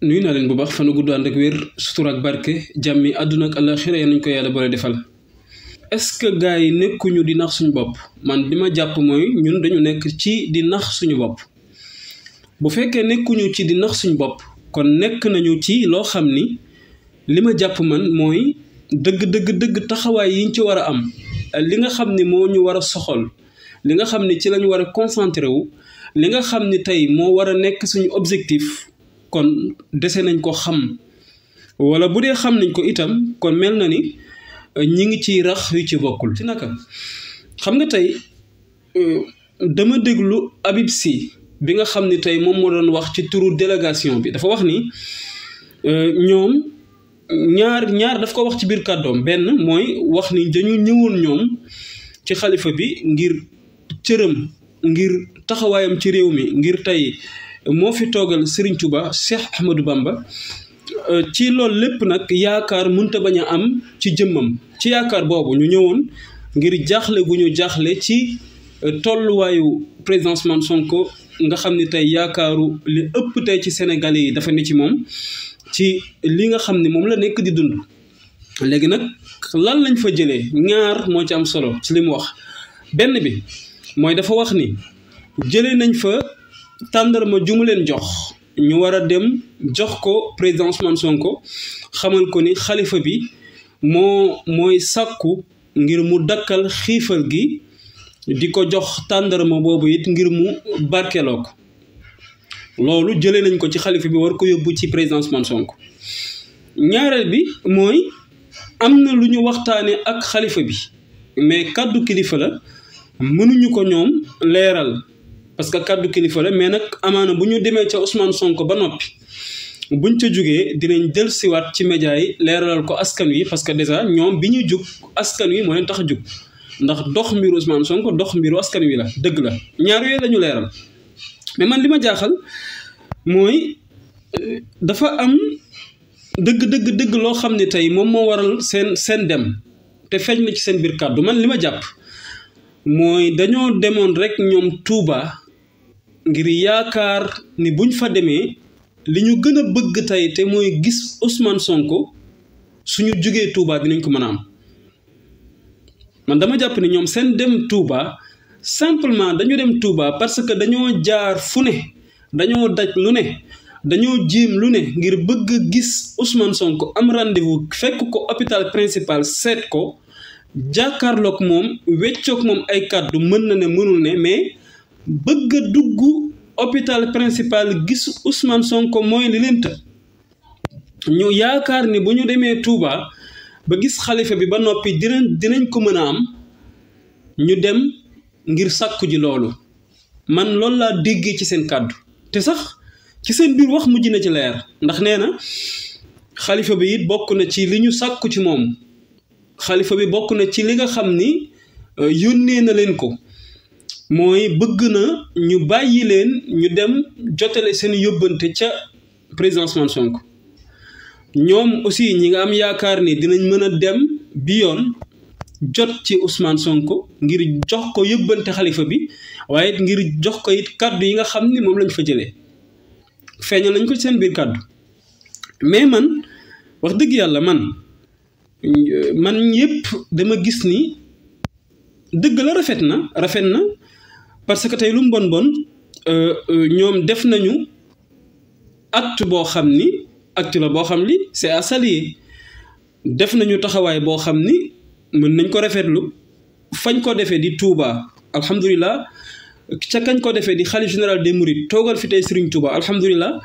nuyu naa leen bu baax fanu gudd ànd ak wér sutura ak barke jàmmi àdduna ak àllaaxira yal nañu ko yàlla boole defal. est-ce que gars yi nekkuñu di nax suñu bopp? man li ma jàpp mooy ñun dañu nekk ci di nax suñu bopp. bu fekkee nekkuñu ci di nax suñu bopp kon nekk nañu ci loo xam ni li ma jàpp man mooy dëgg taxawaay yi ñu ci war a am, li nga xam ni moo ñu war a soxal, li nga xam ni ci lañu war a concentré wu, li nga xam ni tey moo war a nekk suñu objectif kon dese nañ ko xam. wala bu dee xam nañ ko itam kon mel na ni ñi ngi ciy rax yu ci bokkul. ci naka xam nga tey dama déglu Habib Sy bi nga xam ni tey moom moo doon wax ci turu délégation bi. dafa wax ni ñoom ñaar daf ko wax ci biir kàddoom. benn mooy wax ni dañu ñëwoon ñoom ci xalifa bi ngir cëram, ngir taxawaayam ci réew mi, ngir tey moo fi toogal Serigne Touba Cheikh Ahmadou Bamba. ci loolu lépp nag yaakaar mënta bañ a am ci jëmmam. ci yaakaar boobu ñu ñëwoon ngir jaaxle gu ñu jaaxle ci tolluwaayu président Ousmane Sonko nga xam ni tey yaakaaru li ëpp tey ci Sénégalais yi dafa ne ci moom, ci li nga xam ni moom la nekk di dund. léegi nag lan lañ fa jëlee ñaar moo ci am solo ci li mu wax. benn bi mooy dafa wax ni jëlee nañ fa tàndarma ju mu leen jox, ñu war a dem jox ko président Ousmane Sonko, xamal ko ni xalifa bi mooy sàkku ngir mu dakkal xiifal gi, di ko jox tàndarma boobu it ngir mu barkeloo ko. loolu jëlee nañ ko ci xalifa bi war ko yóbbu ci président Ousmane Sonko. ñaareel bi mooy am na lu ñu waxtaane ak xalifa bi mais kàddu kilifa la, mënuñu ko ñoom leeral parce que kàddu kilifa la. mais nag amaana bu ñu demee ca Ousmane Sonko ba noppi, buñ ca jugee dinañ jël siwaat ci média yi leeralal ko askan wi, parce que déjà ñoom bi ñuy jug askan wi moo leen tax a jug. ndax dox mbiru Ousmane Sonko dox mbiru askan wi la, dëgg la. ñaar yooyu la ñu leeral. mais man li ma jaaxal mooy dafa am dëgg loo xam ne tey moom moo waral seen dem te feeñ na ci seen biir kàddu. man li ma jàpp mooy dañoo demoon rek ñoom Touba ngir yaakaar ni buñ fa demee li ñu gën a bëgg tey te mooy gis Ousmane Sonko suñu jógee Touba dinañ ko mën a am. man dama jàpp ni ñoom seen dem Touba simplement dañu dem Touba parce que dañoo jaar fu ne, dañoo daj lu ne, dañoo jéem lu ne ngir bëgg a gis Ousmane Sonko, am rendez-vous fekk ko hôpital principal, seet ko jàkkaarloog moom, weccoog moom ay kàddu. mën na ne mënul ne, mais bëgg a dugg hôpital principal gis Ousmane Sonko mooy li leen të. ñu yaakaar ni bu ñu demee Touba ba gis xalifa bi ba noppi dinañ ko mën a am, ñu dem ngir sàkku ji loolu. man loolu laa déggee ci seen kàddu. te sax ci seen biir wax mujj na ci leer, ndax nee na xalifa bi it bokk na ci li ñu sàkku ci moom. xalifa bi bokk na ci li nga xam ni yónnee na leen ko, mooy bëgg na ñu bàyyi leen ñu dem jotale seen yóbbante ca président Ousmane Sonko. ñoom aussi ñi nga am yaakaar ni dinañ mën a dem bi yoon jot ci Ousmane Sonko ngir jox ko yóbbante xalifa bi, waaye it ngir jox ko it kàddu yi nga xam ni moom lañ fa jëlee. feeñal nañ ko ci seen biir kàddu. mais man wax dëgg yàlla man yëpp dama gis ni dëgg la rafet na parce que tey lu mu bon ñoom def nañu acte boo xam ni acte la boo xam ni c'est à saluer. def nañu taxawaay boo xam ni mën nañ ko rafetlu. fañ ko defee di Touba alhamdulilah, ca kañ ko defee di xalif général des Mourides toogal fi tey Serigne Touba alhamdulilah.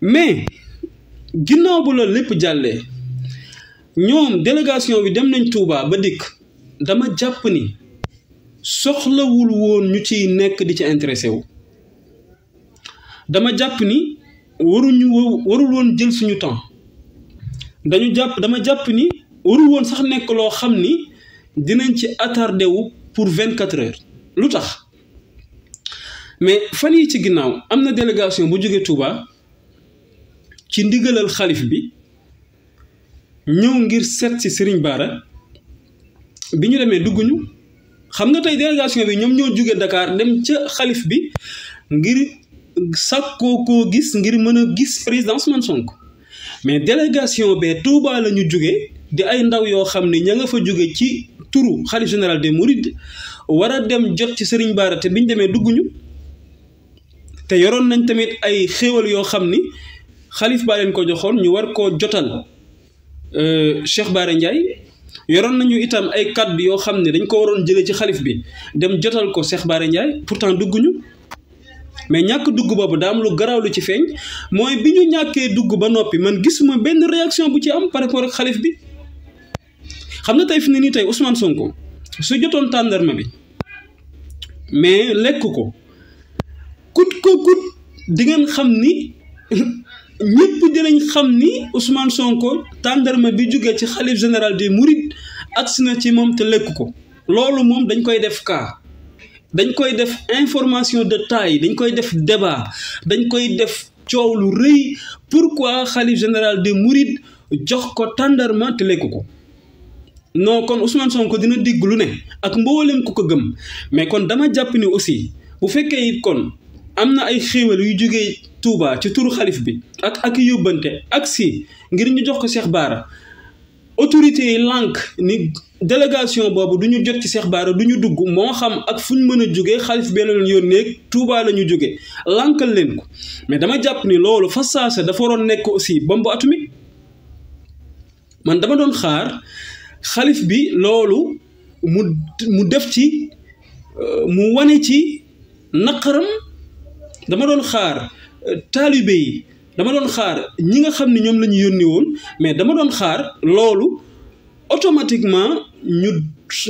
mais ginnaaw bu loolu lépp jàllee, ñoom délégation bi dem nañ Touba ba dikk. dama jàpp ni soxlawul woon ñu ciy nekk di ci intéressé wu. dama jàpp ni warul woon jël suñu temps. dama jàpp ni warul woon sax nekk loo xam ni dinañ ci attardé wu pour 24 heures. lu tax mais fan yi ci ginnaaw am na délégation bu jógee Touba ci ndigalal xalif bi ñëw ngir seet si Serigne Bara. bi ñu demee dugguñu. xam nga tey délégation bi ñoom ñoo jógee Dakar dem ca xalif bi ngir sàkkoo koo gis ngir mën a gis président Ousmane Sonko mais délégation bee Touba la ñu jóge di ay ndaw yoo xam ne ña nga fa jóge ci turu xalif général des Mourides war a dem jot ci Serigne Bara te biñ demee dugguñu te yoroon nañ tamit ay xéewal yoo xam ni xalif baa leen ko joxoon ñu war koo jotal Cheikh Bara Ndiaye yoroon nañu itam ay kàddu yoo xam ne dañ ko waroon jëlee ci xalif bi dem jotal ko Cheikh Bara Ndiaye pourtant dugguñu mais ñàkk dugg boobu daa am lu garaaw lu ci feeñ mooy bi ñu ñàkkee dugg ba noppi man gisuma benn réaction bu ci am par rapport ak xalif bi xam na tey fi ne nii tey Ousmane Sonko su jotoon tàndarma bi mais lekk ko kut di ngeen xam ni ñëpp dinañ xam ni Ousmane Sonko tàndarma bi jógee ci xalif général des Mourides agsi na ci moom te lekk ko loolu moom dañ koy def cas dañ koy def information de taille dañ koy def débat dañ koy def coow lu rëy pourquoi xalif général des Mourides jox ko tàndarma te lekk ko non kon Ousmane Sonko dina digg lu ne ak mboolem ku ko gëm mais kon dama jàpp ni aussi bu fekkee it kon am na ay xéewal yu jógee Touba ci turu xalif bi ak yóbbante ak si ngir ñu jox ko Cheikh Bara autorités yi lànk ni délégation boobu du ñu jot ci Cheikh Bara du ñu dugg moo xam ak fu ñu mën a jógee xalif benn leen yónnee Touba la ñu jógee lànkal leen ko mais dama jàpp ni loolu fa saasa dafa waroon nekk aussi bombe atomique man dama doon xaar xalif bi loolu mu def ci mu wane ci naqaram dama doon xaar taalibe yi dama doon xaar ñi nga xam ne ñoom la ñu yónni woon mais dama doon xaar loolu automatiquement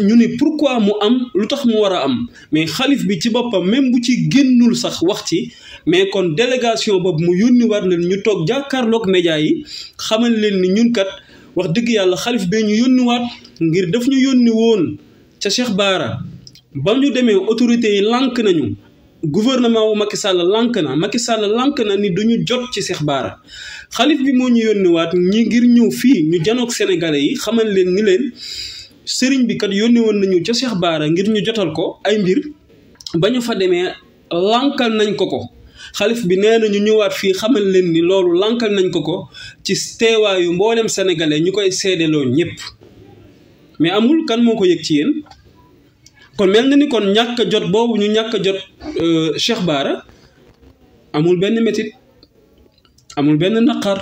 ñu ni pourquoi mu am lu tax mu war a am mais xalif bi ci boppam même bu ci génnul sax wax ci mais kon délégation boobu mu yónni war leen ñu toog jàkkaarloog média yi xamal leen ni ñun kat wax dëgg yàlla xalif bee ñu yónniwaat ngir daf ñu yónni woon ca Cheikh Bara ba ñu demee autorités yi lànk nañu gouvernement wu Macky Sall lànk na ni duñu jot ci Cheikh Bara xalif bi moo ñu yónniwaat ñi ngir ñëw fii ñu janoog sénégalais yi xamal leen ni leen sëriñ bi kat yónni woon nañu ca Cheikh Bara ngir ñu jotal ko ay mbir ba ñu fa demee lànkal nañ ko xalif bi nee na ñu ñëwaat fii xamal leen ni loolu lànkal nañ ko ci teewaayu mboolem sénégalais ñu koy seedeloo ñëpp mais amul kan moo ko yëg ci yéen kon mel na ni kon ñàkk a jot boobu ñu ñàkk a jot Cheikh Bara amul benn métit amul benn naqar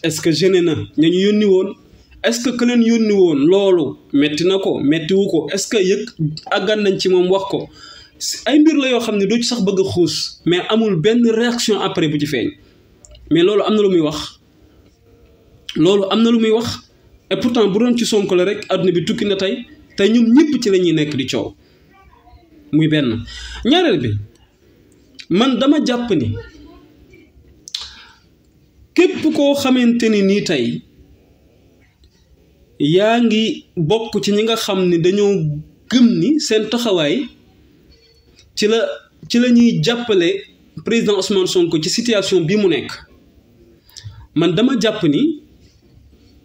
est-ce que gêné na ña ñu yónni woon est-ce que leen yónni woon loolu metti na ko mettiwu ko est-ce que yëg àggan nañ ci moom wax ko ay mbir la yoo xam ne doo ci sax bëgg a xuus mais amul benn réaction après bu ci feeñ mais loolu am na lu muy wax et pourtant bu doon ci Sonko la rek adduna bi tukki na tey ñoom ñëpp ci la ñuy nekk di coow muy benn ñaareel bi man dama jàpp ni képp koo xamante ni nii tey yaa ngi bokk ci ñi nga xam ni dañoo gëm ni seen taxawaay ci la ñuy jàppale président Ousmane Sonko ci situation bi mu nekk man dama jàpp ni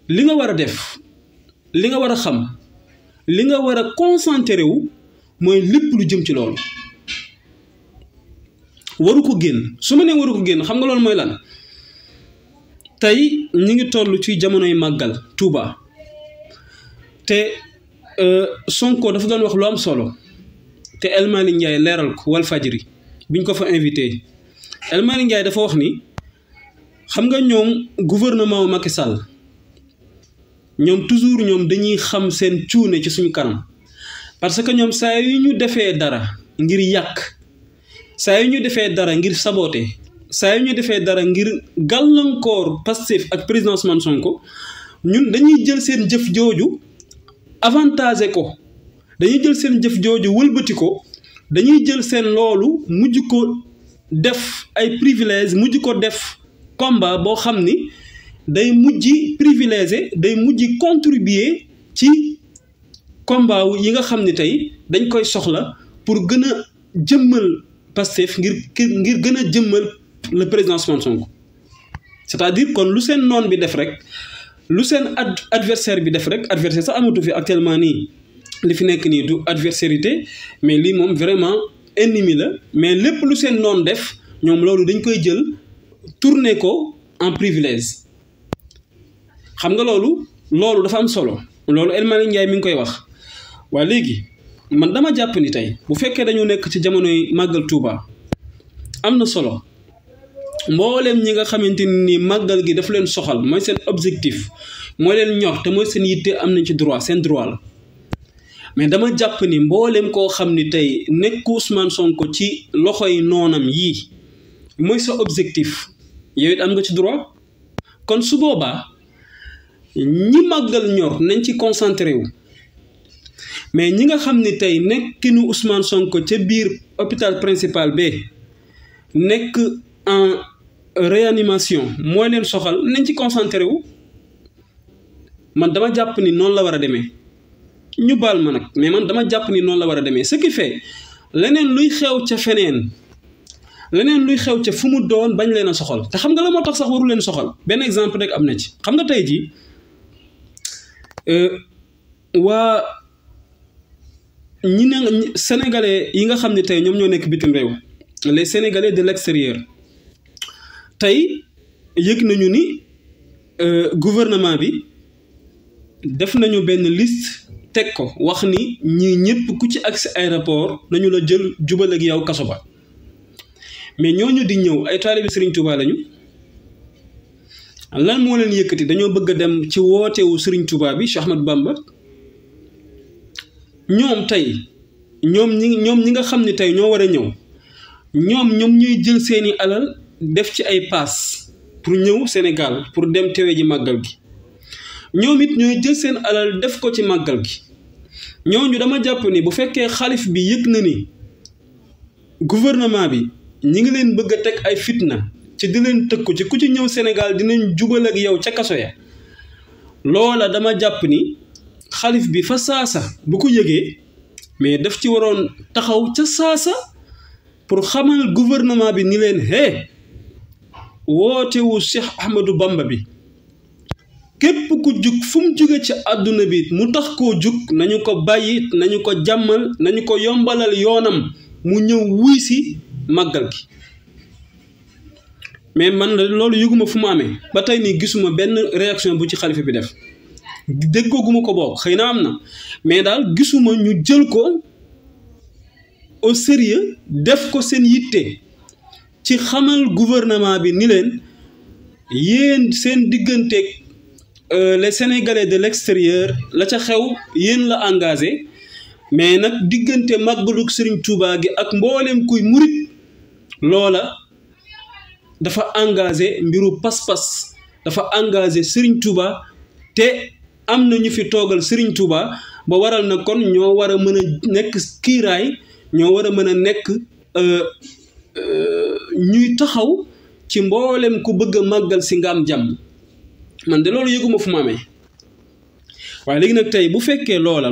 li nga war a def li nga war a xam li nga war a concentré wu mooy lépp lu jëm ci loolu waru ko génn su ma nee waru ko génn xam nga loolu mooy lan tey ñi ngi toll ci jamonoy màggal Touba te Sonko dafa doon wax lu am solo te El Malick Ndiaye leeral ko Walfadjri biñ ko fa invité El Malick Ndiaye dafa wax ni xam nga ñoom gouvernement wu Macky Sall ñoom toujours ñoom dañuy xam seen cuune ci suñu kanam parce que ñoom saa yu ñu defee dara ngir yàq saa yu ñu defee dara ngir saboter saa yu ñu defee dara ngir gàllankoor Pastef ak président Ousmane Sonko ñun dañuy jël seen jëf jooju avantage ko dañuy jël seen jëf jooju wëlbati ko dañuy jël seen loolu mujj ko def ay privilège mujj ko def combat boo xam ni day mujj privilégié day mujj contribuer ci combat yi nga xam ni tey dañ koy soxla pour gën a jëmmal Pastef ngir gën a jëmmal le président Ousmane Sonko c'est-à-dire kon lu seen noon bi def rek lu seen adversaire bi def rek adversaire sax amatu fi actuellement nii li fi nekk nii du adversité mais lii moom vraiment ennemi la mais lépp lu seen noon def ñoom loolu dañ koy jël tourner ko en privilège xam nga loolu dafa am solo loolu El Malick Ndiaye mi ngi koy wax waa léegi man dama jàpp ni tey bu fekkee dañoo nekk ci jamonoy màggal Touba am na solo mbooleem ñi nga xamante ni màggal gi dafa leen soxal mooy seen objectif mooy leen ñor te mooy seen yitte am nañ ci droit seen droit la mais dama jàpp ni mbooleem koo xam ni tey nekk Ousmane Sonko ci loxoy noonam yii mooy sa objectif yow it am nga ci droit kon su boobaa ñi màggal ñor nañ ci concentré wu mais ñi nga xam ni tey nekkinu Ousmane Sonko ca biir hôpital principal bi nekk en réanimation mooy leen soxal nañ ci concentré wu man dama jàpp ni noonu la war a demee ñu baal ma nag mais man dama jàpp ni noonu la war a demee ce qui fait leneen luy xew ca feneen leneen luy xew ca fu mu doon bañ leen a soxal te xam nga la moo tax sax waru leen soxal benn exemple rek am na ci xam nga tey jii waa ñi ne sénégalais yi nga xam ne tey ñoom ñoo nekk bitim réew les sénégalais de l'extérieur tey yëg nañu ni gouvernement bi def nañu benn liste teg ko wax ni ñii ñëpp ku ci accès aéroport nañu la jël jubal ak yow kaso ba mais ñooñu di ñëw ay taalibi Serigne Touba lañu lan moo leen yëkkati dañoo bëgg a dem ci wootewu Serigne Touba bi Cheikh Ahmadou Bamba ñoom tey ñoom ñi nga xam ne tey ñoo war a ñëw ñoom ñuy jël seeni alal def ci ay paas pour ñëw Sénégal pour dem tewe ji màggal gi ñoom it ñooy jël seen alal def ko ci màggal gi ñooñu dama jàpp ni bu fekkee xalif bi yëg na ni gouvernement bi ñi ngi leen bëgg a teg ay fitna ci di leen tëkku ci ku ci ñëw Sénégal dinañ jubal ak yow ca kaso ya loola dama jàpp ni xalif bi fa saasa bu ko yëgee mais daf ci waroon taxaw ca saasa pour xamal gouvernement bi ni leen wootewu Cheikh Ahmadou Bamba bi képp ku jug fu mu jóge ci àdduna bi mu tax koo jug nañu ko bàyyi nañu ko jàmmal nañu ko yombalal yoonam mu ñëw wuy si màggal gi mais man loolu yëguma fu mu amee ba tey nii gisuma benn réaction bu ci xalifa bi def déggooguma ko bokk xëy na am na mais daal gisuma ñu jël ko au sérieux def ko seen yitte ci xamal gouvernement bi ni leen yéen seen digganteeg les Sénégalais de l'extérieur la ca xew yéen la engagé mais nag diggante màggalug Serigne Touba gi ak mboolem kuy murit loola dafa engagé mbiru pas-pas dafa engagé Serigne Touba te am na ñu fi toogal Serigne Touba ba waral na kon ñoo war a mën a nekk kiiraay ñoo war a mën a nekk ñuy taxaw ci mboolem ku bëgg a màggal si nga am jàmm man de loolu yëguma fu mu amee waaye léegi nag tey bu fekkee loola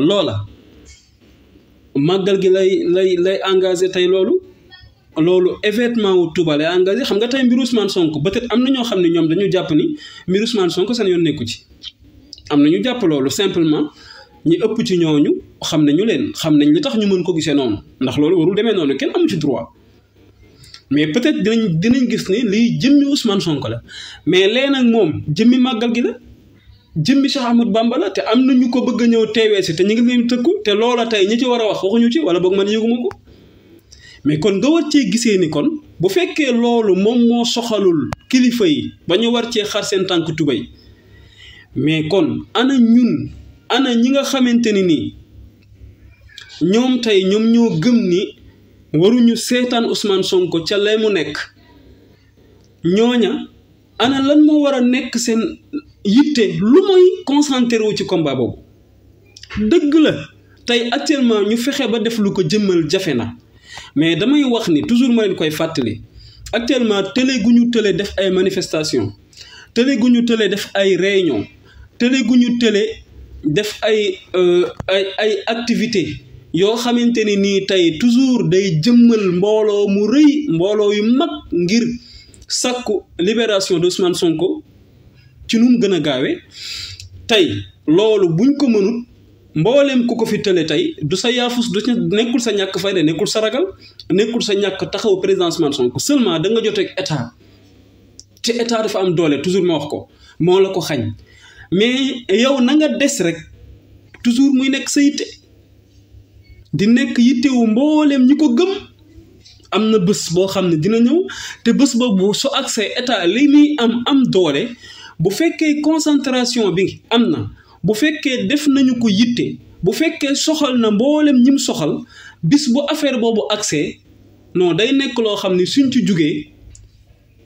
màggal gi lay engagé tey loolu événement wu Touba lay engagé xam nga tey mbiru Ousmane Sonko peut-être am na ñoo xam ne ñoom dañu jàpp ni mbiru Ousmane Sonko seen yoon nekku ci am na ñu jàpp loolu simplement ñi ëpp ci ñooñu xam nañu leen xam nañ li tax ñu mën ko gisee noonu ndax loolu warul demee noonu kenn amu ci droit mais peut-être dinañ gis ni lii jëmmi Ousmane Sonko la mais lee nag moom jëmmi màggal gi la jëmmi Cheikh Ahmadou Bamba la te am na ñu ko bëgg a ñëw teewee si te ñu ngi leen tëkku te loola tey ñi ci war a wax waxuñu ci wala boog man yëguma ko mais kon nga war cee gisee ni kon bu fekkee loolu moom moo soxalul kilifa yi ba ñu war cee xar seen tànk tubay mais kon ana ñi nga xamante ni nii ñoom tey ñoom ñoo gëm ni waruñu seetaan Ousmane Sonko ca lay mu nekk ñooña ana lan moo war a nekk seen yitte lu mooy concentré wu ci combat boobu dëgg la tey actuellement ñu fexe ba def lu ko jëmmal jafe na mais damay wax ni toujours ma leen koy fàttali actuellement télé gu ñu télé def ay manifestation télé gu ñu télé def ay réunion télé gu ñu télé def ay activité yoo xamante ni nii tey toujours day jëmmal mbooloo mu rëy mbooloo yu mag ngir sàkku libération d'Ousmane Sonko ci nu mu gën a gaawee tey loolu buñ ko mënut mboolem ku ko fi tële tey du sa yaafus du nekkul sa ñàkk fayda nekkul sa ragal nekkul sa ñàkk taxaw président Ousmane Sonko seulement da nga joteeg état te état dafa am doole toujours ma wax ko moo la ko xañ mais yow na nga des rek toujours muy nekk sa yitte di nekk yittewu mboolem ñi ko gëm am na bés boo xam ne dina ñëw te bés boobu su accès état li muy am doole bu fekkee concentration bi am na bu fekkee def nañu ko yitte bu fekkee soxal na mboolem ñim soxal bis bu affaire boobu accès non day nekk loo xam ne suñ ci jugee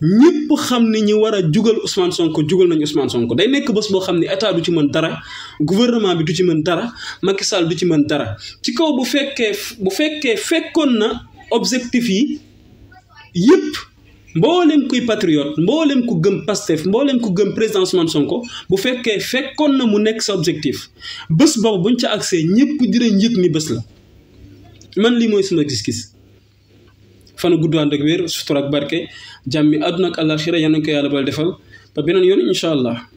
ñëpp xam ne ñi war a jugal Ousmane Sonko jugal nañu Ousmane Sonko day nekk bés boo xam ne état du ci mën dara gouvernement bi du ci mën dara Macky Sall du ci mën dara ci kaw bu fekkee fekkoon na objectif yi yëpp mboolem kuy patriote mboolem ku gëm Pastef mboolem ku gëm président Ousmane Sonko bu fekkee fekkoon na mu nekk sa objectif bés boobu buñ ca accès ñëpp dinañ yëg ni bés la man lii mooy sama gis-gis fanu gudd ànd ak wér sutura ak barke jàmmi àdduna ak àllaaxira yal na ko yàlla bal defal ba beneen yoon incha allah.